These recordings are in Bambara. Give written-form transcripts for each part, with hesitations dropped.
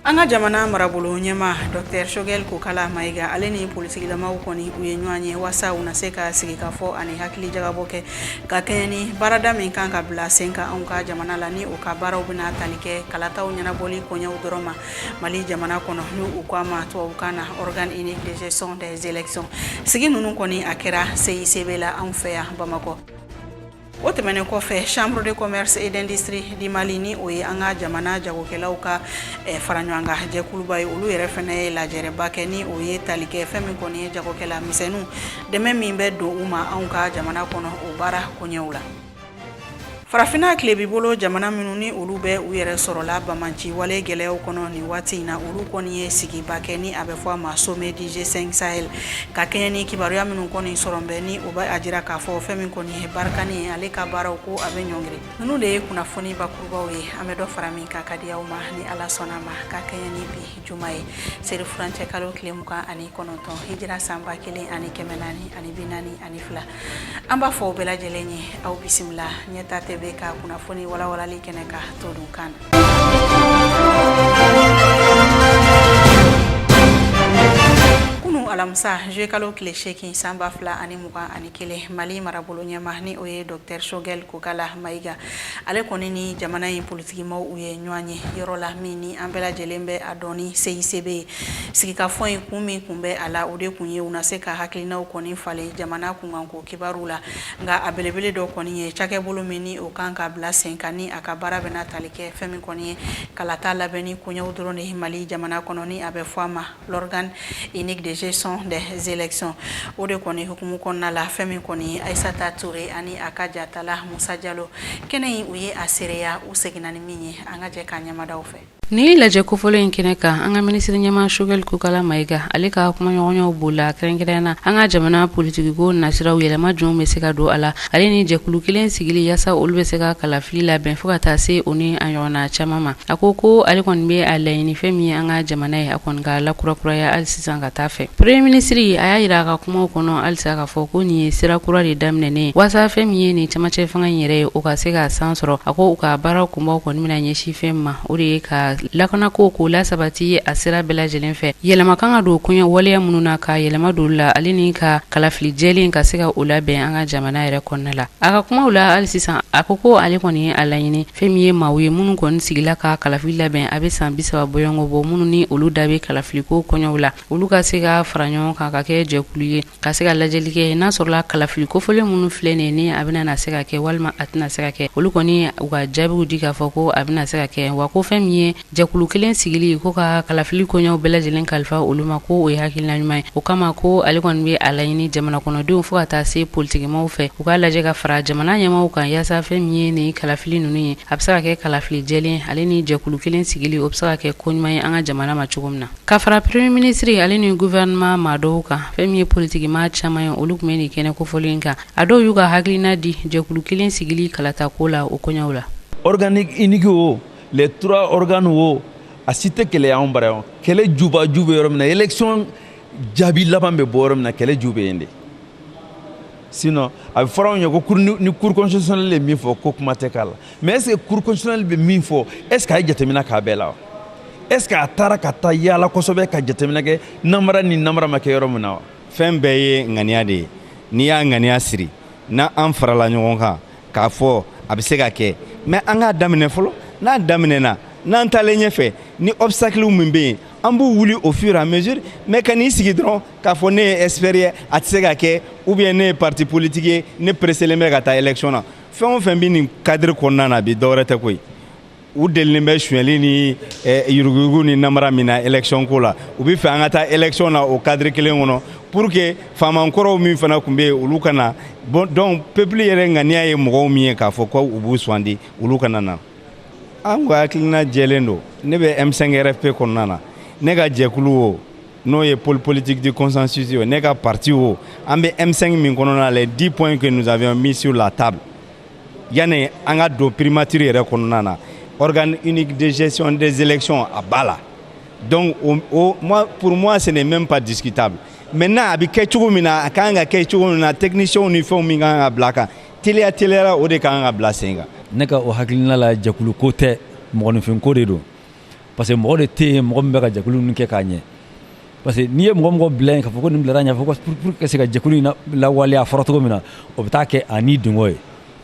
An ka jamana marabolo ɲɛmaa Docteur Choguel Kokala Mayiga, ale ni politikilamaw kɔni, u ye ɲɔgɔn ye waasa u na se ka sigikafɔ ani hakili jagabɔ kɛ ka kɛɲɛ ni baarada min kan ka bila sen kan anw ka jamana la, ni o ka baaraw bɛna tali kɛ kalataw ɲɛnabɔli koɲɛw dɔrɔn ma Mali jamana kɔnɔ, ni u ko a ma tubabukan na organe unique de gestion des élections. Sigi ninnu kɔni, a kɛra CICB la anw fɛ yan Bamakɔ. O tɛmɛnen kɔfɛ, Chambre de commerce et d'industrie du Mali, ni o ye an ka jamana jagokɛlaw ka faraɲɔgɔnkan jɛkuluba ye, olu yɛrɛ fana ye lajɛrɛba kɛ, ni o ye tali kɛ fɛn min kɔni ye jagokɛla misɛnninw dɛmɛ min bɛ don u ma anw ka jamana kɔnɔ, o baara koɲɛw la. Farafinna tilebi bolo jamana minnu ni olu bɛ u yɛrɛ sɔrɔla banbaanci wale gɛlɛyaw kɔnɔ nin waati in na, olu kɔni ye sigiba kɛ, ni a bɛ fɔ a ma sommet du G5 Sahel, ka kɛɲɛ ni kibaruya minnu kɔni sɔrɔ bɛ, ni o bɛ a jira k'a fɔ fɛn min kɔni ye Barkhane ye, ale ka baaraw ko a bɛ ɲɔngiri. Ninnu de ye kunnafoni bakurubaw ye, an bɛ dɔ fara min kan ka di aw ma ni Ala sɔnna ma, ka kɛɲɛ ni bi juma ye, seri furancɛ kalo tile 29, hijira san 1442. An b'a fɔ bɛɛ lajɛlen ye, aw bisimila Ɲɛta TV ka kunnafoni walawalali kɛnɛ kan todunkan na. Kunu alamisa, juillet kalo tile 8, san 2021, Mali marabolo ɲɛmaa, ni o ye Docteur Choguel Kokala Mayiga, ale kɔni ni jamana in politikimaw, u ye ɲɔgɔn ye yɔrɔ la min ni an bɛɛ lajɛlen bɛ a dɔn ni CICB ye. Sigikafɔ in kun min kun bɛ a la, o de kun ye u na se ka hakilinaw kɔni falen jamana kunkanko kibaru la. Nka a belebele dɔ kɔni ye cakɛbolo min ni o kan ka bila sen kan, ni a ka baara bɛna tali kɛ fɛn min kɔni ye kalata labɛnni koɲɛw dɔrɔn de Mali jamana kɔnɔ, ni a bɛ fɔ a ma l'organe unique de gestion des élections. O de kɔni hukumu kɔnɔna la, fɛn min kɔni ye Aissata Touré ani a ka jatala Musa Jalo, kɛnɛ in, u ye a seereya, u seginna ni min ye, an ka jɛ k'a ɲɛmadaw fɛ. Ni lajɛ kofɔlen in kɛnɛ kan, an ka minisiri ɲɛmaa Choguel Kokala Mayiga, ale ka kumaɲɔgɔnyaw bolila kɛrɛnkɛrɛnya na an ka jamana politikiko nasiraw, yɛlɛma jumɛn bɛ se ka don a la, ale ni jɛkulu kelen sigili yaasa olu bɛ se ka kalafili labɛn, fo ka taa se o ni a ɲɔgɔnna caman ma. A ko ko ale kɔni bɛ a laɲini fɛn min ye an ka jamana ye, a kɔni ka lakurakuraya hali sisan ka taa fɛ. Premier ministre, a y'a jira a ka kumaw kɔnɔ halisa k'a fɔ ko nin ye sira kura de daminɛnen ye waasa fɛn min ye nin camancɛ fanga in yɛrɛ ye, o ka se ka san sɔrɔ. A ko u ka baara kunbaw kɔni bɛna ɲɛsin fɛn ma, o de ye ka lakanako k'o lasabati a sira bɛɛ lajɛlen fɛ, yɛlɛma kan ka don koɲɛ waleya minnu na, ka yɛlɛma don la, ale ni ka kalafili jɛlen ka se ka o labɛn an ka jamana yɛrɛ kɔnɔna la. A ka kumaw la hali sisan, a ko ko ale kɔni ye a laɲini fɛn min ye maaw ye minnu kɔni sigila ka kalafili labɛn a bɛ san 30 bɔɲɔgɔnko bɔ, minnu ni olu da bɛ kalafiliko koɲɛw la, olu ka se ka fara ɲɔgɔn kan ka kɛ jɛkulu ye ka se ka lajɛli kɛ n'a sɔrɔla kalafili kofɔlen minnu filɛ nin ni a bɛna na se ka kɛ walima a tɛna se ka kɛ. Olu kɔni u ka jaabiw di k'a fɔ ko a bɛna se ka kɛ, wa ko fɛn min ye jɛkulu kelen sigili ko ka kalafili koɲɛw bɛɛ lajɛlen kalifa olu ma, ko o ye hakilina ɲuman ye. O kama, ko ale kɔni bɛ a laɲini jamana kɔnɔdenw fo ka taa se politikimaw fɛ, u k'a lajɛ ka fara jamana ɲɛmaaw kan yaasa fɛn min ye nin kalafili ninnu ye, a bɛ se ka kɛ kalafili jɛlen, ale ni jɛkulu kelen sigili, o bɛ se ka kɛ ko ɲuman ye an ka jamana ma cogo min na. Ka fara premier ministre ale ni gouvernement maa dɔw kan, fɛn min ye politikimaa caman ye, olu tun bɛ nin kɛnɛ kofɔlen in kan. A dɔw y'u ka hakilina di jɛkulu kelen sigili kalatako la, o koɲɛw la. Organe unique o, les trois organes o, a si tɛ kɛlɛ anw bara yan. Kɛlɛ jubaju bɛ yɔrɔ min na, élection jaabi laban bɛ bɔ yɔrɔ min na, kɛlɛ ju bɛ yen de. Sinon a bɛ fɔra anw ye ko ni cour constitutionnelle ye min fɔ, ko kuma tɛ k'a la. Mais est ce que cour constitutionnelle bɛ min fɔ, est ce que a ye jateminɛ k'a bɛɛ la wa? Est ce que a taara ka taa yaala kosɛbɛ ka jateminɛ kɛ namara ni namara ma kɛ yɔrɔ min na wa? Fɛn bɛɛ ye ŋaniya de ye. N'i y'a ŋaniya siri, n'an farala ɲɔgɔn kan k'a fɔ a bɛ se ka kɛ, mais an k'a daminɛ fɔlɔ. N'a daminɛna, n'an taalen ɲɛfɛ, ni obstacle min bɛ yen, an b'u wuli au fur et à mesure. Mais ka n'i sigi dɔrɔn k'a fɔ ne ye expert ye, a tɛ se ka kɛ, ou bien ne ye parti politique ye, ne presselen bɛ ka taa élection na, fɛn o fɛn bɛ nin cadre kɔnɔna na bi, dɔwɛrɛ tɛ koyi. U delilen bɛ sonyɛli ni yuruguyurugu ni namara min na élection ko la, u bɛ fɛ an ka taa élection na o cadre kelen kɔnɔ pour que faamankɔrɔw min fana tun bɛ yen, olu ka na. Bon, donc peuple yɛrɛ ŋaniya ye mɔgɔw min ye k'a fɔ ko u b'u sugandi, olu kana na. An ka hakilina jɛlen don. Ne bɛ M5 RFP kɔnɔna na, ne ka jɛkulu o, N'o ye pôle politique du consensus ye, ne ka parti o, an bɛ M5 min kɔnɔna, les 10 points que nous avions mis sur la table yanni an ka don primature yɛrɛ kɔnɔna na, organe unique de gestion des élections, a b'a la. Donc o, moi, pour moi, ce n'est même pas discutable. Maintenant, a bɛ kɛ cogo min na, a kan ka kɛ cogo min na, techniciens ni fɛnw min kan ka bila a kan teliya teliyara, o de kan ka bila sen kan. Ne ka o hakilina la, jɛkulu ko tɛ, mɔgɔninfin ko de don, parce que mɔgɔ de tɛ yen, mɔgɔ min bɛ ka jɛkulu ninnu kɛ k'a ɲɛ. Parce que n'i ye mɔgɔ mɔgɔ bila yen k'a fɔ ko nin bilara ɲɛ fɔ pour que se ka jɛkulu in lawaleya, a fɔra cogo min na, o bɛ taa kɛ a ni dungɔ ye.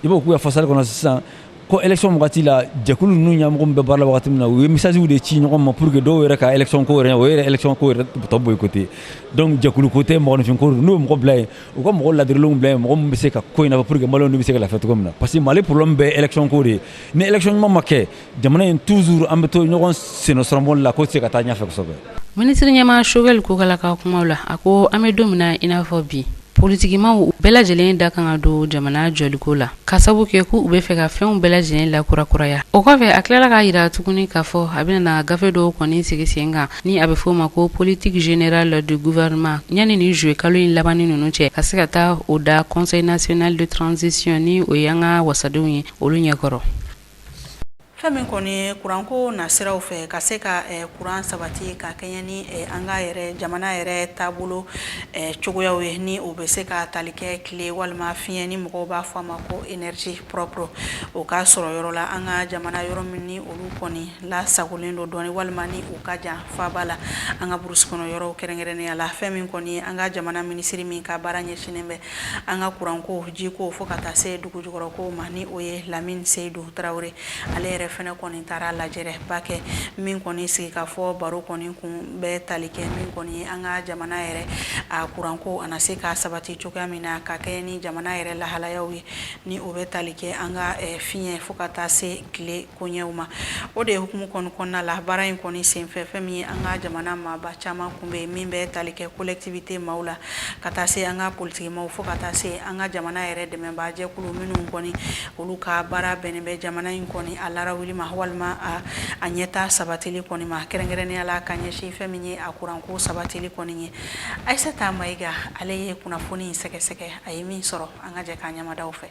I b'o k'u ka fasali kɔnɔ sisan ko élection wagati la, jɛkulu ninnu ɲɛmɔgɔ min bɛ baara la wagati min na, u ye message de ci ɲɔgɔn ma pour que dɔw yɛrɛ ka élection ko yɛrɛ, o yɛrɛ élection ko yɛrɛ tɔ boycotter. Donc jɛkulu ko tɛ, mɔgɔninfin ko don. N'u ye mɔgɔ bila yen, u ka mɔgɔ ladirilenw bila yen, mɔgɔ min bɛ se ka ko in na pour que maliyɛnw bɛ se ka lafiya cogo min na. Parce que Mali problème bɛɛ élection ko de ye. Ni élection ɲuman ma kɛ, jamana in toujours an bɛ to ɲɔgɔn sennɔ sɔrɔbɔli la, ko tɛ se ka taa ɲɛfɛ kosɛbɛ. Minisiri ɲɛmaa Choguel Kokala ka kumaw la, a ko an bɛ don min na i n'a fɔ bi, politikimaw bɛɛ lajɛlen da kan ka don jamana jɔliko la, ka sabu kɛ k'u bɛ fɛ ka fɛnw bɛɛ lajɛlen lakurakuraya. O kɔfɛ, a tilala k'a yira tuguni k'a fɔ a bɛna gafe dɔw kɔni sigi sen kan, ni a bɛ fɔ o ma ko politique générale du gouvernement, yanni ni juillet kalo in labanni ninnu cɛ, ka se ka taa o da Conseil national de transition, ni o ye an ka wasadenw ye, olu ɲɛkɔrɔ. Fɛn min kɔni ye kuranko nasiraw fɛ, ka se ka kuran sabati ka kɛɲɛ ni an ka yɛrɛ jamana yɛrɛ taabolo cogoyaw ye, ni o bɛ se ka tali kɛ tile walima fiɲɛ, ni mɔgɔw b'a fɔ a ma ko énergie propre, o ka sɔrɔ yɔrɔ la an ka jamana, yɔrɔ min ni olu kɔni lasagolen don dɔɔni walima ni u ka jan faaba la, an ka burusi kɔnɔ yɔrɔw kɛrɛnkɛrɛnnenya la. Fɛn min kɔni ye an ka jamana minisiri min ka baara ɲɛsinnen bɛ an ka kuranko, jiko, fo ka taa se dugu jukɔrɔko ma, ni o ye Lamine Seydou Tarawele, ale yɛrɛ fɛnɛ kɔni taara lajɛrɛba kɛ. Min kɔni sigi ka fɔ baro kɔni kun bɛ tali kɛ min kɔni ye an ka jamana yɛrɛ a kuranko a na se ka sabati cogoya min na, ka kɛ ni jamana yɛrɛ lahalayaw ye, ni o bɛ tali kɛ an ka fiɲɛ fo ka taa se tile koɲɛw ma. O de ye hukumu kɔni kɔnɔna la, baara in kɔni senfɛ, fɛn min ye an ka jamana maaba caman kun bɛ yen, min bɛ tali kɛ collectivité maaw la, ka taa se an ka politikimaw, fo ka taa se an ka jamana yɛrɛ dɛmɛbaajɛkulu minnu kɔni olu ka baara bɛnnen bɛ jamana in kɔni a larawuli ma walima a ɲɛta sabatili kɔni ma, kɛrɛnkɛrɛnnenya la ka ɲɛsin fɛn min ye a kuranko sabatili kɔni ye. Ayisata Mayiga, ale ye kunnafoni in sɛgɛsɛgɛ, a ye min sɔrɔ, an ka jɛ k'a ɲamadaw fɛ.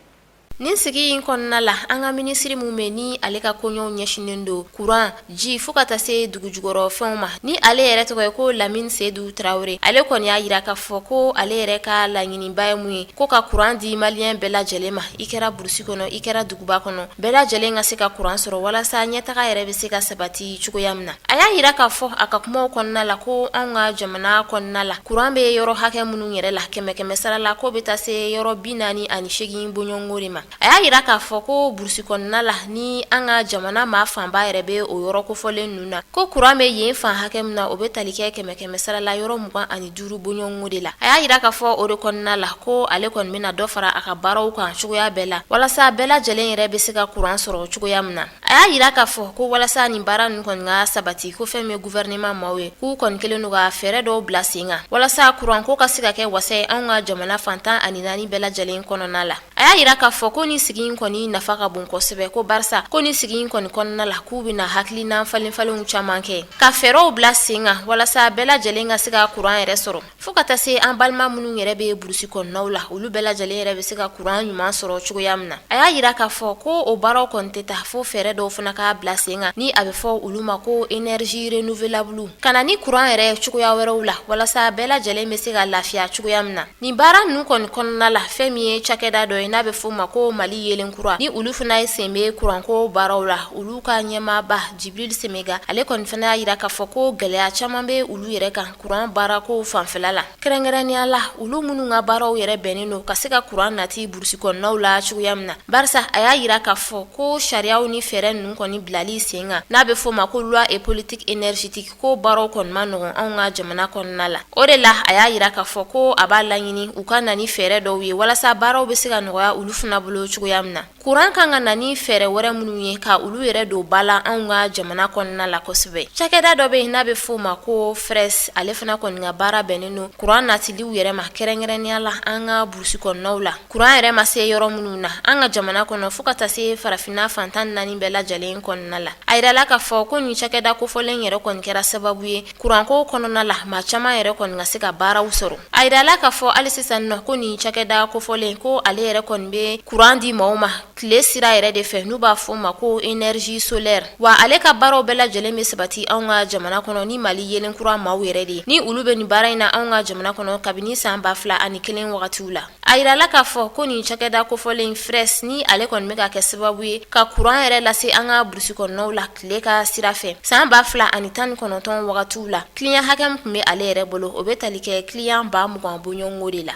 Nin sigi in kɔnɔna la, an ka minisiri min bɛ ni ale ka koɲɛw ɲɛsinnen don kuran, ji, fo ka taa se dugujukɔrɔfɛnw ma, ni ale yɛrɛ tɔgɔ ye ko Lamine Seydou Tarawele, ale kɔni y'a jira k'a fɔ ko ale yɛrɛ ka laɲiniba ye mun ye, ko ka kuran di maliyɛn bɛɛ lajɛlen ma, i kɛra burusi kɔnɔ, i kɛra duguba kɔnɔ, bɛɛ lajɛlen ka se ka kuran sɔrɔ walasa ɲɛtaga yɛrɛ bɛ se ka sabati cogoya min na. A y'a jira k'a fɔ a ka kumaw kɔnɔna la ko anw ka jamana kɔnɔna la, kuran bɛ yɔrɔ hakɛ minnu yɛrɛ la, kɛmɛ kɛmɛ sara la, k'o bɛ taa se yɔrɔ 48 bɔɲɔgɔnko de ma. A y'a jira k'a fɔ ko burusi kɔnɔna la, ni an ka jamana maa fanba yɛrɛ bɛ o yɔrɔ kofɔlen ninnu na, ko kuran bɛ yen fan hakɛ min na, o bɛ tali kɛ kɛmɛ kɛmɛ sara la yɔrɔ 25 bɔɲɔgɔnko de la. A y'a jira k'a fɔ o de kɔnɔna la ko ale kɔni bɛna dɔ fara a ka baaraw kan cogoya bɛɛ la, walasa bɛɛ lajɛlen yɛrɛ bɛ se ka kuran sɔrɔ cogoya min na. A y'a jira k'a fɔ ko walasa nin baara ninnu kɔni ka sabati, ko fɛn min ye gouvernement maaw ye, k'u kɔni kɛlen don ka fɛɛrɛ dɔw bila sen kan walasa kuranko ka se ka kɛ wasa ye anw ka jamana fan 14 bɛɛ lajɛlen kɔnɔna la. A y'a jira k'a fɔ ko nin sigi in kɔni nafa ka bon kosɛbɛ, ko barisa ko nin sigi in kɔni kɔnɔna la, k'u bɛna hakilina falenfalenw caman kɛ ka fɛɛrɛw bila sen kan walasa bɛɛ lajɛlen ka se ka kuran yɛrɛ sɔrɔ, fo ka taa se an balima minnu yɛrɛ bɛ burusi kɔnɔnaw la, olu bɛɛ lajɛlen yɛrɛ bɛ se ka kuran ɲuman sɔrɔ cogoya min na. A y'a jira k'a fɔ ko o baaraw kɔni tɛ taa fo fɛɛrɛ dɔw fana ka bila sen kan, ni a bɛ fɔ olu ma ko énergie renouvelable, ka na ni kuran yɛrɛ cogoya wɛrɛw la walasa bɛɛ lajɛlen bɛ se ka lafiya cogoya min na. Nin baara ninnu kɔni kɔnɔna la, fɛn min ye cakɛda dɔ ye n'a bɛ f'o ma ko Mali yeelen kura, ni olu fana ye sen bɛ kuranko baaraw la, olu ka ɲɛmaaba Jibril Semega, ale kɔni fana y'a jira k'a fɔ ko gɛlɛya caman bɛ olu yɛrɛ kan kuran baarako fanfɛla la, kɛrɛnkɛrɛnnenya la olu minnu ka baaraw yɛrɛ bɛnnen don ka se ka kuran nati burusi kɔnɔnaw la cogoya min na, barisa a y'a jira k'a fɔ ko sariyaw ni fɛɛrɛ ninnu kɔni bilali sen kan, n'a bɛ f'o ma ko loi et politique énergétique, ko baaraw kɔni man nɔgɔn anw ka jamana kɔnɔna la. O de la a y'a jira k'a fɔ ko a b'a laɲini u ka na ni fɛɛrɛ dɔw ye walasa baaraw bɛ se ka nɔgɔya olu fana bolo cogoya min na. Kuran kan ka na ni fɛɛrɛ wɛrɛ minnu ye ka olu yɛrɛ don ba la anw ka jamana kɔnɔna la kosɛbɛ. Cakɛda dɔ bɛ yen n'a bɛ f'o ma ko FRES, ale fana kɔni ka baara bɛnnen don kuran natiliw yɛrɛ ma, kɛrɛnkɛrɛnnenya la an ka burusi kɔnɔnaw la, kuran yɛrɛ ma se yɔrɔ minnu na an ka jamana kɔnɔ, fo ka taa se farafinna fan 14 bɛɛ lajɛlen. lajɛlen kɔnɔna la. A yirala k'a fɔ ko nin cakɛda kofɔlen yɛrɛ kɔni kɛra sababu ye kuranko kɔnɔna la, maa caman yɛrɛ kɔni ka se ka baaraw sɔrɔ. A yirala k'a fɔ hali sisan nɔ ko nin cakɛda kofɔlen ko ale yɛrɛ kɔni bɛ kuran di maaw ma tile sira yɛrɛ de fɛ, n'u b'a fɔ o ma ko énergie solaire. Wa ale ka baaraw bɛɛ lajɛlen bɛ sabati anw ka jamana kɔnɔ ni Mali yelen kura maaw yɛrɛ de ye, ni olu bɛ nin baara in na anw ka jamana kɔnɔ kabini san 2001 wagatiw la. A yirala k'a fɔ ko nin cakɛda kofɔlen FRES, ni ale kɔni bɛ ka kɛ sababu ye ka kuran yɛrɛ lase an ka burusi kɔnɔnaw la tile ka sira fɛ, san 2019 wagatiw la, client hakɛ min tun bɛ ale yɛrɛ bolo, o bɛ tali kɛ client 20,000 bɔɲɔgɔnko de la.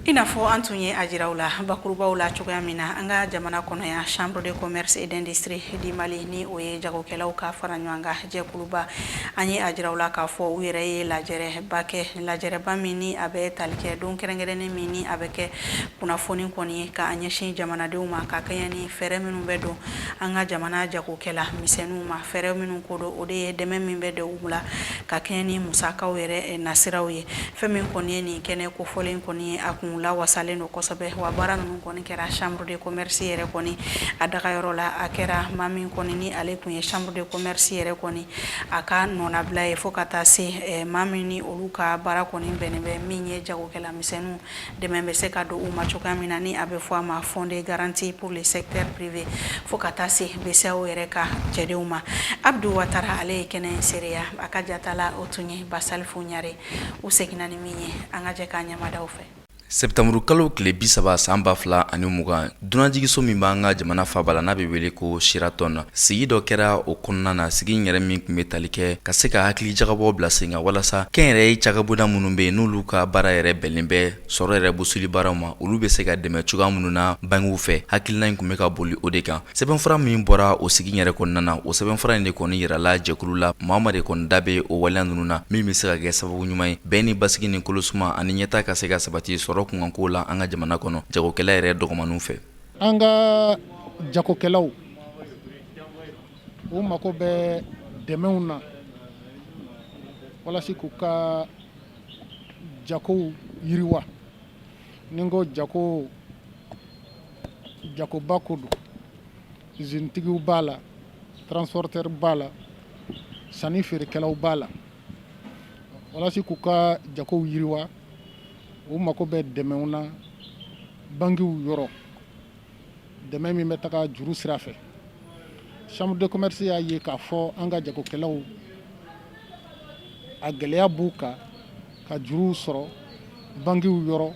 I n'a fɔ an tun ye a jira aw la bakurubaw la cogoya min na, an ka jamana kɔnɔ yan, Chambre de commerce et d'industrie du Mali, ni o ye jagokɛlaw ka fara ɲɔgɔn kan jɛkuluba, an ye a jira aw la k'a fɔ u yɛrɛ ye lajɛrɛba kɛ, lajɛrɛba min ni a bɛ tali kɛ don kɛrɛnkɛrɛnnen min ni a bɛ kɛ kunnafoni kɔni ye k'a ɲɛsin jamanadenw ma, ka kɛɲɛ ni fɛɛrɛ minnu bɛ don an ka jamana jagokɛla misɛnninw ma. Fɛɛrɛ minnu ko don, o de ye dɛmɛ min bɛ don u la ka kɛɲɛ ni musakaw yɛrɛ nasiraw ye. Fɛn min kɔni ye nin kɛnɛ kofɔlen kɔni ye, a kun lawasalen don kosɛbɛ. Wa baara ninnu kɔni kɛra Chambre de commerce yɛrɛ kɔni a dagayɔrɔ la. A kɛra maa min kɔni ni ale tun ye Chambre de commerce yɛrɛ kɔni a ka nɔnabila ye, fo ka taa se maa min ni olu ka baara kɔni bɛnnen bɛ min ye jagokɛla misɛnninw dɛmɛ bɛ se ka don u ma cogoya min na, ni a bɛ fɔ a ma Fonds de garantie pour le secteur privé, fo ka taa se BCEAO yɛrɛ ka cɛdenw ma. Abdou Ouattara, ale ye kɛnɛ in seereya. A ka jata la, o tun ye Basalifu Ɲare. U seginna ni min ye, an ka jɛ k'a ɲamadaw fɛ. Sɛtanburukalo tile 30 san 2020, dunanjigiso min b'an ka jamana faaba la, n'a bɛ wele ko Sheraton, sigi dɔ kɛra o kɔnɔna na. Sigi in yɛrɛ min tun bɛ tali kɛ ka se ka hakili jagabɔ bila sen kan walasa kɛnyɛrɛye cakɛbonda minnu bɛ yen, n'olu ka baara yɛrɛ bɛnnen bɛ sɔrɔ yɛrɛ bosili baaraw ma, olu bɛ se ka dɛmɛ cogoya minnu na bankiw fɛ. Hakilina in tun bɛ ka boli o de kan. Sɛbɛnfura min bɔra o sigi yɛrɛ kɔnɔna na, o sɛbɛnfura in de kɔni yirala jɛkulu la maa ma de kɔni da bɛ o waleya ninnu na, min bɛ se ka kɛ sababu ɲuman ye bɛn ni basigi ni kolosuma ani ɲɛtaa ka se ka sabati sɔrɔ kunkanko la an ka jamana kɔnɔ, jagokɛla yɛrɛ dɔgɔmanw fɛ. An ka jagokɛlaw, u mako bɛ dɛmɛw na walasa k'u ka jagow yiriwa. Ni n ko jago, jagoba ko don, usinetigiw b'a la, transporteur b'a la, sanni feerekɛlaw b'a la. Walasa k'u ka jagow yiriwa, u mako bɛ dɛmɛw na bankiw yɔrɔ, dɛmɛ min bɛ taga juru sira fɛ. Chambre de commerce y'a ye k'a fɔ an ka jagokɛlaw, a gɛlɛya b'u kan ka juruw sɔrɔ bankiw yɔrɔ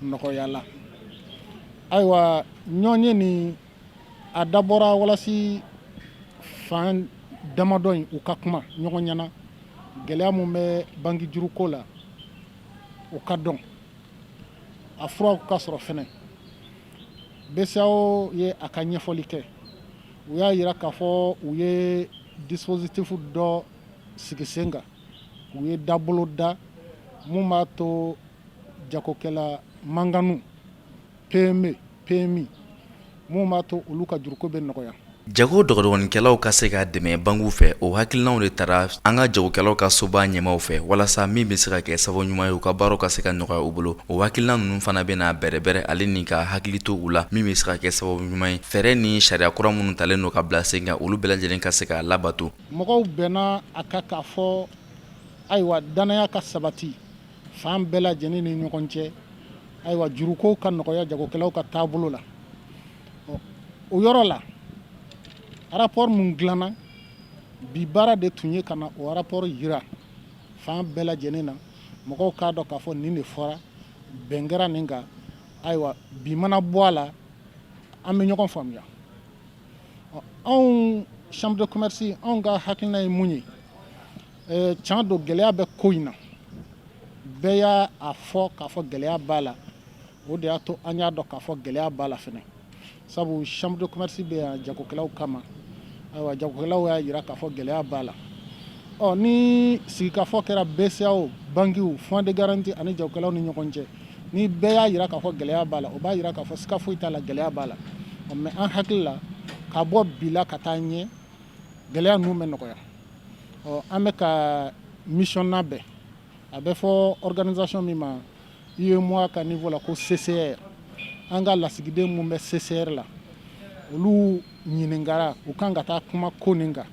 nɔgɔya la. Ayiwa, ɲɔgɔnye nin a dabɔra walasa fan damadɔ in u ka kuma ɲɔgɔn ɲɛna, gɛlɛya min bɛ banki juruko la, o ka dɔn, a furaw ka sɔrɔ fɛnɛ. BCEAO ye a ka ɲɛfɔli kɛ. U y'a yira k'a fɔ u ye dispositif dɔ sigi sen kan, u ye dabolo da mun b'a to jagokɛla mankanninw, PME, PMI, mun b'a to olu ka juruko bɛ nɔgɔya. Jago dɔgɔdɔgɔninkɛlaw ka se ka dɛmɛ bankiw fɛ, o hakilinaw de tara an ka jagokɛlaw ka soba ɲɛmaaw fɛ, walasa min bɛ se ka kɛ sababu ɲuman ye u ka baaraw ka se ka nɔgɔya u bolo. O hakilina ninnu fana bɛna bɛrɛbɛrɛ ale ni ka hakili to u la, min bɛ se ka kɛ sababu ɲuman ye fɛɛrɛ ni sariya kura minnu talen don ka bila sen kan, olu bɛɛ lajɛlen ka se ka labato. Mɔgɔw bɛnna a kan k'a fɔ ayiwa, dannaya ka sabati fan bɛɛ lajɛlen ni ɲɔgɔn cɛ, ayiwa, juruko ka nɔgɔya jagokɛlaw ka taabolo la. O yɔrɔ la, rapport mun dilanna bi, baara de tun ye ka na o rapport yira fan bɛɛ lajɛlen na, mɔgɔw k'a dɔn k'a fɔ nin de fɔra, bɛn kɛra nin kan. Ayiwa, bi mana bɔ a la, an bɛ ɲɔgɔn faamuya. Anw chambre de commerce, anw ka hakilina ye mun ye? Tiɲɛ don, gɛlɛya bɛ ko in na, bɛɛ y'a fɔ k'a fɔ gɛlɛya b'a la. O de y'a to an y'a dɔn k'a fɔ gɛlɛya b'a la fɛnɛ, sabu chambre de commerce bɛ yan jagokɛlaw kama. Ayiwa, jagokɛlaw y'a jira k'a fɔ gɛlɛya b'a la. Ɔ ni sigikafɔ kɛra BCEAO, bankiw, fonds de garantie ani jagokɛlaw ni ɲɔgɔn cɛ, ni bɛɛ y'a jira k'a fɔ gɛlɛya b'a la, o b'a jira k'a fɔ siga foyi t'a la, gɛlɛya b'a la. Mais an hakili la, ka bɔ bi la ka taa ɲɛ, gɛlɛya ninnu bɛ nɔgɔya. Ɔ an bɛ ka mission labɛn, a bɛ fɔ organisation min ma UEMOA ka niveau la ko CCR. An ka lasigiden mun bɛ CCR la, Olu ɲininkara, u kan ka taa kuma ko nin kan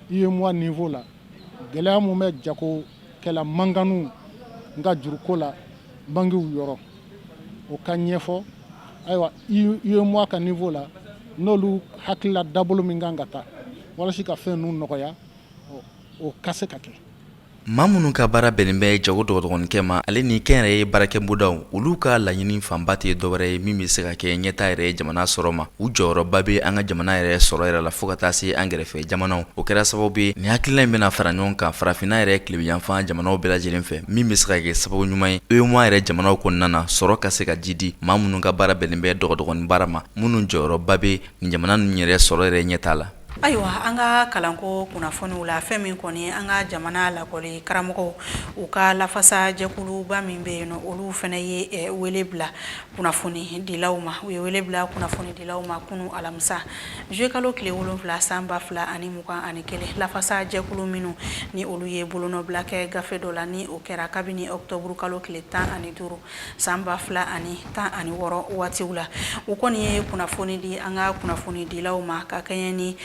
UEMOA niveau la, gɛlɛya mun bɛ jagokɛla mankanw ka juruko la bankiw yɔrɔ, o ka ɲɛfɔ. Ayiwa, UEMOA ka niveau la, n'olu hakilila dabolo min kan ka ta walasa ka fɛn ninnu nɔgɔya, o ka se ka kɛ. Maa minnu ka baara bɛnnen bɛ jago dɔgɔdɔgɔninkɛ ma, ale ni kɛnyɛrɛye baarakɛbondaw, olu ka laɲini fanba tɛ dɔwɛrɛ ye min bɛ se ka kɛ ɲɛtaa yɛrɛ ye jamana sɔrɔ ma. U jɔyɔrɔba bɛ an ka jamana yɛrɛ sɔrɔ yɛrɛ la, fo ka taa se an kɛrɛfɛ jamanaw. O kɛra sababu ye nin hakilina in bɛna fara ɲɔgɔn kan farafinna yɛrɛ tilebinyanfan jamanaw bɛɛ lajɛlen fɛ, min bɛ se ka kɛ sababu ɲuman ye UEMOA yɛrɛ jamanaw kɔnɔna na, sɔrɔ ka se ka jidi maa minnu ka baara bɛnnen bɛ dɔgɔdɔgɔnin baara ma, minnu jɔyɔrɔba bɛ nin jamana ninnu yɛrɛ sɔrɔ yɛrɛ ɲɛtaa la. Ayiwa, an ka kalanko kunnafoniw la, fɛn min kɔni an ka jamana lakɔli karamɔgɔw, u ka lafasa jɛkuluba min bɛ yen nɔ, olu fana ye wele bila kunnafonidilaw ma. U ye wele bila kunnafonidilaw ma kunun alamisa juillet kalo tile 7 san 2021. Lafasa jɛkulu minnu ni olu ye bolonɔbila kɛ gafe dɔ la, ni o kɛra kabini octobre kalo tile 15 san 2016 waatiw la, u kɔni ye kunnafoni di an ka kunnafonidilaw ma ka kɛɲɛ ni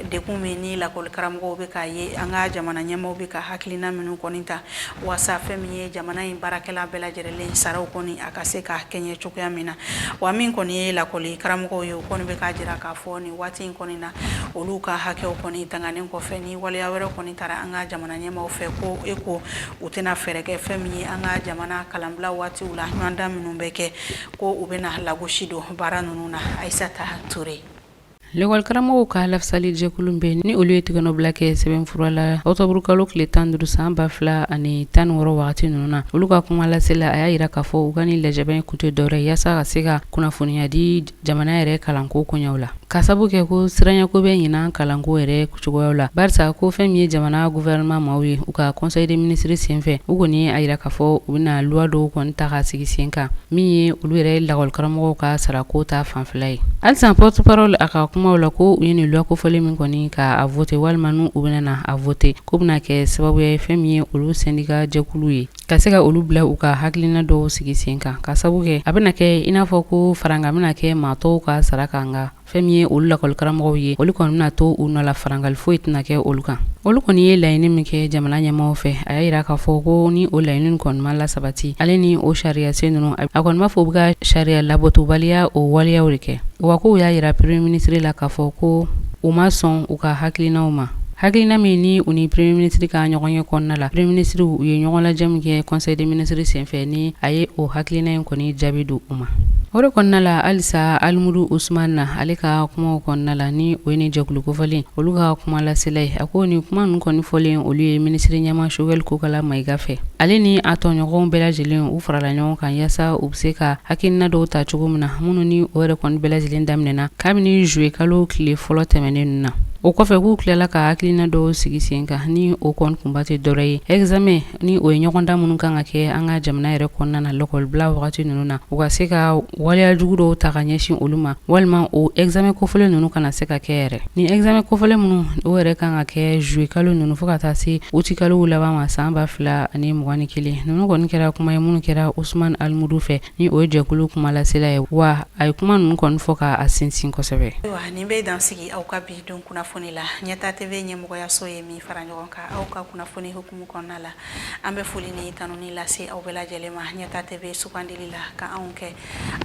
degun min ni lakɔli karamɔgɔw bɛ k'a ye, an ka jamana ɲɛmaaw bɛ ka hakilina minnu kɔni ta waasa fɛn min ye jamana in baarakɛla bɛɛ lajɛlen saraw kɔni a ka se ka kɛɲɛ cogoya min na. Wa min kɔni ye lakɔli karamɔgɔw ye, u kɔni bɛ k'a jira k'a fɔ nin waati in kɔni na, olu ka hakɛw kɔni tanganen kɔfɛ, ni waleya wɛrɛ kɔni taara an ka jamana ɲɛmaaw fɛ, ko e ko u tɛna fɛɛrɛ kɛ fɛn min ye an ka jamana kalanbila waatiw la ɲɔgɔndan minnu bɛ kɛ, ko u bɛna lagosi don baara ninnu na. Ayisata Ture. Lekɔli karamɔgɔw ka lafasali jɛkulu bɛ ni olu ye tɛgɛnɔbila kɛ sɛbɛnfura la octobre kalo tile 15 san 2016 wagati ninnu na, olu ka kuma lasela, a y'a jira k'a fɔ u ka nin lajɛba in kun tɛ dɔwɛrɛ ye yaasa ka se ka kunnafoniya di jamana yɛrɛ kalanko koɲɛw la, ka sabu kɛ ko siranyako bɛ ɲinan kalanko yɛrɛ cogoyaw la, barisa ko fɛn min ye jamana gouvernement maaw ye, u ka conseil des ministres senfɛ, u kɔni ye a jira k'a fɔ u bɛna loi dɔw kɔni ta ka sigi sen kan min ye olu yɛrɛ lakɔlikaramɔgɔw ka sarako ta fanfɛla ye. Halisa porte parole a ka kumaw la, ko u ye nin loi kofɔlen min kɔni ka a voter walima n'u bɛna na a voter, k'o bɛna kɛ sababu ye fɛn min ye olu syndicat jɛkulu ye ka se ka olu bila u ka hakilina dɔw sigi sen kan, ka sabu kɛ a bɛna kɛ i n'a fɔ ko farankan bɛna kɛ maa tɔw ka sara kan, nka fɛn min ye olu lakɔlikaramɔgɔw ye, olu kɔni bɛna to u nɔ la, farankali foyi tɛna kɛ olu kan. Olu kɔni ye laɲini min kɛ jamana ɲɛmaaw fɛ, a y'a jira k'a fɔ ko ni o laɲini kɔni ma lasabati, ale ni o sariyasen ninnu, a kɔni b'a fɔ u bɛ ka sariya labatobaliya o waleyaw de kɛ. Wa k'u y'a jira premier ministre la k'a fɔ ko u ma sɔn u ka hakilinaw ma, hakilina min ni u ni premier ministre ka ɲɔgɔnye kɔnɔna la, premier ministre u ye ɲɔgɔn lajɛ min kɛ conseil des ministres senfɛ, ni a ye o hakilina in kɔni jaabi di u ma. O de kɔnɔna la, halisa Alimudu Usman na, ale ka kumaw kɔnɔna la, ni o ye ni jɛkulu kofɔlen olu ka kuma lasela ye, a ko nin kuma ninnu kɔni fɔlen olu ye minisiri ɲɛmaa Choguel Kokala Mayiga fɛ, ale ni a tɔɲɔgɔnw bɛɛ lajɛlen u farala ɲɔgɔn kan yaasa u bɛ se ka hakilina dɔw ta cogo min na, minnu ni o yɛrɛ kɔni bɛɛ lajɛlen daminɛna kabini juillet kalo tile fɔlɔ tɛmɛnen ninnu na. O kɔfɛ, k'u tilala ka hakilina dɔw sigi sen kan, ni o kɔni kunba tɛ dɔwɛrɛ ye examen, ni o ye ɲɔgɔndan minnu kan ka kɛ an ka jamana yɛrɛ kɔnɔna na lakɔlibila wagati ninnu na, u ka se ka waleya jugu dɔw ta ka ɲɛsin olu ma, walima o examen kofɔlen ninnu kana se ka kɛ yɛrɛ. Ni examen kofɔlen minnu o yɛrɛ kan ka kɛ juillet kalo ninnu fo ka taa se août kalo laban ma san 2021 ninnu, kɔni kɛra kuma ye minnu kɛra Usman Alimudu fɛ, ni o ye jɛkulu kumalasela ye. Wa a ye kuma ninnu kɔni fɔ k'a sinsin kosɛbɛ. Ayiwa, nin bɛ dan sigi aw ka bi don kunnafoni la. Ɲɛta TV ɲɛmɔgɔyaso ye min fara ɲɔgɔn kan aw ka kunnafoni hukumu kɔnɔna la, an bɛ foli ni tanuni lase aw bɛɛ lajɛlen ma Ɲɛta TV sugandili la ka anw kɛ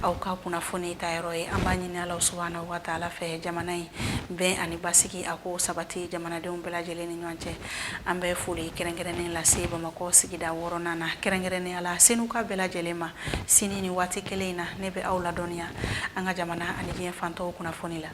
aw ka kunnafoni tayɔrɔ ye. An b'a ɲini Ala subahanahu wa taala fɛ, jamana in bɛn ani basigi, a k'o sabati jamanadenw bɛɛ lajɛlen ni ɲɔgɔn cɛ. An bɛ foli kɛrɛnkɛrɛnnen lase Bamakɔ sigida 6nan na, kɛrɛnkɛrɛnnenya la Senuka bɛɛ lajɛlen ma. Sini ni waati kelen in na, ne bɛ aw ladɔnniya an ka jamana ani diɲɛ fan tɔw kunnafoni la.